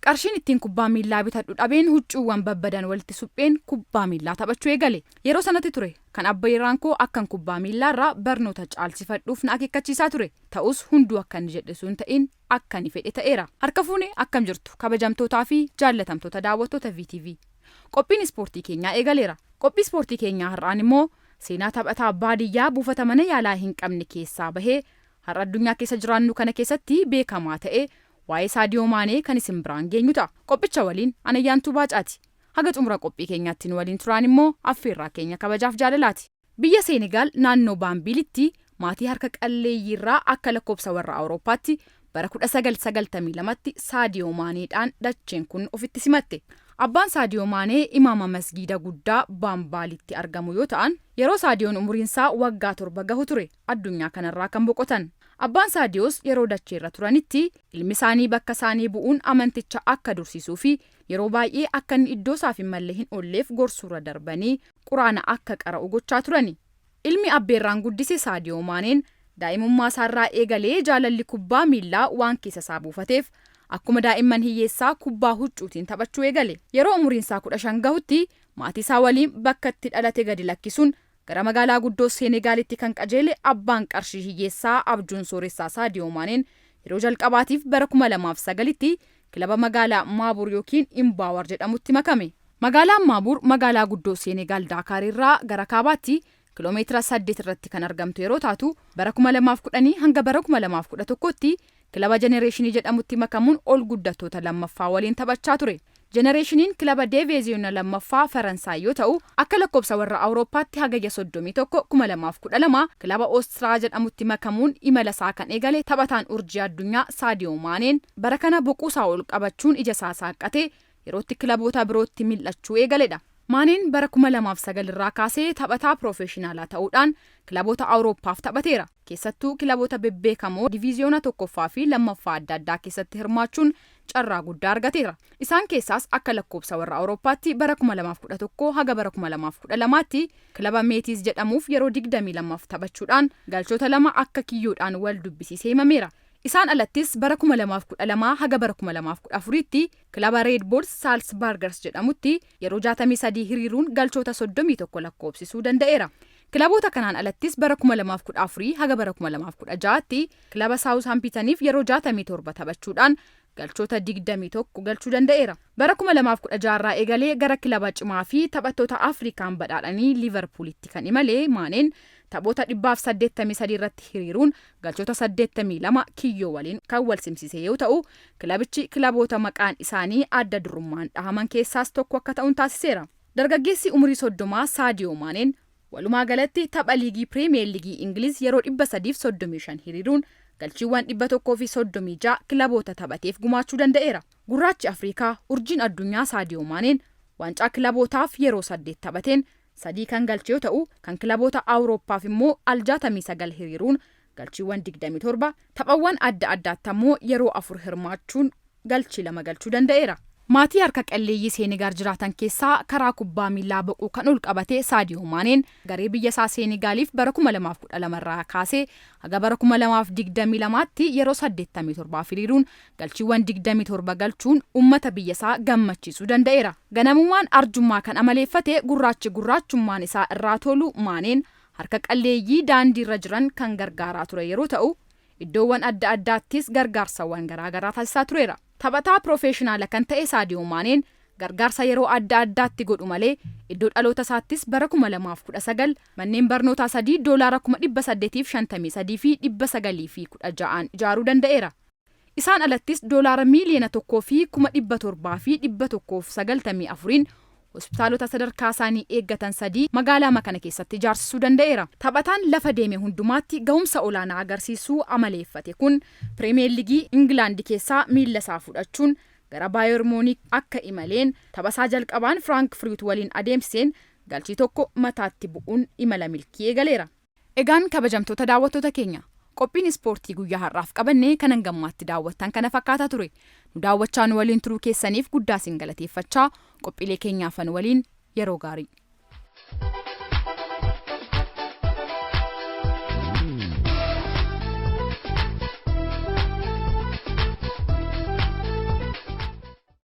Qarshiin ittiin kubbaa miillaa bitadhu dhabeen huccuuwwan babbadan walitti supheen kubbaa miillaa taphachuu eegale. Yeroo sanatti ture kan abbeeraan koo akkan kubbaa miillaarraa barnoota caalsifadhuuf na akeekkachiisaa ture. Ta'us hunduu akka inni jedhe sun ta'in akka inni fedhe ta'eera. Harka fuune, akkam jirtu kabajamtootaa fi jaallatamtoota daawwattoota VTV? Qophiin ispoortii keenyaa eegaleera. Qophii ispoortii keenyaa har'aan immoo seenaa taphataa baadiyyaa buufata mana yaalaa hin qabne keessaa bahee har'a addunyaa keessa jiraannu kana keessatti beekamaa ta'e, waa'ee Saadiyoo Maanee kan isin biraan geenyu ta'a. Qophicha waliin Anayyaantuu Baacaati. Haga xumura qophii keenyaatti nu waliin turaan immoo affeerraa keenya kabajaaf jaalalaati. Biyya Seenegaal naannoo Baambiilitti maatii harka qalleeyyiirraa akka lakkoofsa warra Awurooppaatti bara 1992tti Saadiyoo Maaneedhaan dacheen kun ofitti simatte. Abbaan Saadiyoo Maanee imaama masgiida guddaa Baambaalitti argamu yoo ta'an, yeroo Saadiyoon umuriinsaa waggaa 7 gahu ture addunyaa kanarraa kan boqotan. Abbaan Saadiyoos yeroo dacheerra turanitti ilmi isaanii bakka isaanii bu'uun amanticha akka dursiisuu fi yeroo baay'ee akka inni iddoo isaaf hin malle hin oolleef gorsuurra darbanii Quraana akka qara'u gochaa turani. Ilmi abbeerraan guddise Saadiyoo Maaneen daa'imummaa isaarraa eegalee jaalalli kubbaa miillaa waan keessa isaa buufateef akkuma daa'imman hiyyeessaa kubbaa huccuutiin taphachuu eegale. Yeroo umuriinsaa 15 gahutti maatii isaa waliin bakka itti dhalate gadi lakkisuun gara magaalaa guddoo Seenegaalitti kan qajeele abbaan qarshii hiyyeessaa abjuun sooressaa Saadiyoo Maaneen yeroo jalqabaatiif bara 2009tti kilaba magaalaa Maabuur yookiin Imbaawar jedhamutti makame. Magaalaan Maabuur magaalaa guddoo Seenegaal Daakaar irraa gara kaabaatti kiloomeetira 8 irratti kan argamtu yeroo taatu, bara 2010 hanga bara 2011tti kilaba Jenereeshinii jedhamutti makamuun ol guddattoota lammaffaa waliin taphachaa ture. Jenereeshiniin kilaba Deeveeziyoona lammaffaa Faransaay yoo ta'u, akka lakkoofsa warra Awurooppaatti Hagayya 31, 2012 kilaba Ostiraa jedhamutti makamuun imala isaa kan eegale taphataan urjii addunyaa Saadiyoo Maaneen bara kana boquusaa ol qabachuun ija isaa saaqqatee yerootti kilaboota birootti mil'achuu eegaledha. Maaneen bara 2009 irraa kaasee taphataa piroofeeshinaalaa ta'uudhaan kilaboota Awurooppaaf taphateera. Keessattuu kilaboota bebbeekamoo diviiziyoona tokkoffaa fi lammaffaa adda addaa keessatti hirmaachuun carraa guddaa argateera. Isaan keessaas akka lakkoofsa warra Awurooppaatti bara 2011 haga bara 2012tti kilaba Meetiis jedhamuuf yeroo 22f taphachuudhaan galchoota lama akka kiyyoodhaan wal dubbisiisee himameera. Isaan alattis bara 2012 haga bara 2014tti kilaba Red Bulls Salzburgers jedhamutti yeroo 63 hiriiruun galchoota 31 lakkoofsisuu danda'eera. Kilaboota kanaan alattis bara 2014 haga bara 2016tti kilaba Saawuzhampitaniif yeroo 67 taphachuudhaan galchoota 21 galchuu danda'eera. Bara 2016 irraa eegalee gara kilaba cimaa fi taphattoota Afrikaan badhaadhanii Liivarpuulitti kan imale Maaneen taphoota 183 irratti hiriiruun galchoota 82 kiyyoo waliin kan wal simsiise yoo ta'u, kilabichi kilaboota maqaan isaanii adda durummaan dhahaman keessaas tokko akka ta'uun taasiseera. Dargaggeessi umurii 30 Saadiyoo Maaneen walumaa galatti tapha liigii Piriimiyeer Liigii Ingiliz yeroo 335 hiriiruun galchiiwwan 136 kilaboota taphateef gumaachuu danda'eera. Gurraachi Afrikaa urjiin addunyaa Saadiyoo Maaneen waancaa kilabootaaf yeroo 8 taphateen sadii kan galche yoo ta'u, kan kilaboota Awurooppaaf immoo al 69 hiriiruun galchiiwwan 27, taphawwan adda addaatti ammoo yeroo afur hirmaachuun galchii lama galchuu danda'eera. Maatii harka qalleeyyii Seenegaal jiraatan keessaa karaa kubbaa miillaa boquu kan ol qabate Saadiyoo Maaneen garee biyya isaa Seenegaaliif bara 2012 irraa kaasee haga bara 2022tti yeroo 87 hiriiruun galchiiwwan 27 galchuun uummata biyya isaa gammachiisuu danda'eera. Ganamumaan arjummaa kan amaleeffate gurraachi gurraachummaan isaa irraa tolu Maaneen harka qalleeyyii daandiirra jiran kan gargaaraa ture yeroo ta'u, iddoowwan adda addaattis gargaarsawwan garaagaraa taasisaa tureera. Taphataa piroofeeshinaala kan ta'e Saadiyoo Maaneen gargaarsa yeroo adda addaatti godhu malee iddoo dhaloota isaattis bara 2019 manneen barnootaa sadii doolaara 853,916n ijaaruu danda'eera. Isaan alattis doolaara 1,700,194n hospitaalota sadarkaa isaanii eeggatan sadii magaalaa kana keessatti ijaarsisuu danda'eera. Taphataan lafa deeme hundumaatti gahumsa olaanaa agarsiisuu amaleeffate kun Piriimiyeer Liigii Ingilaandi keessaa miilla isaa fudhachuun gara Baayer Muunik akka imaleen taphasaa jalqabaan Firaank Firiit waliin adeemsiseen galchii tokko mataatti bu'uun imala milkii eegaleera. Egaan kabajamtoota daawwattoota keenya, qophiin ispoortii guyyaa har'aaf qabanne kan hangammaatti daawwattan kana fakkaataa ture. Nu daawwachaa nu waliin turuu keessaniif guddaa isin galateeffachaa, qophiilee keenyaafan waliin yeroo gaarii.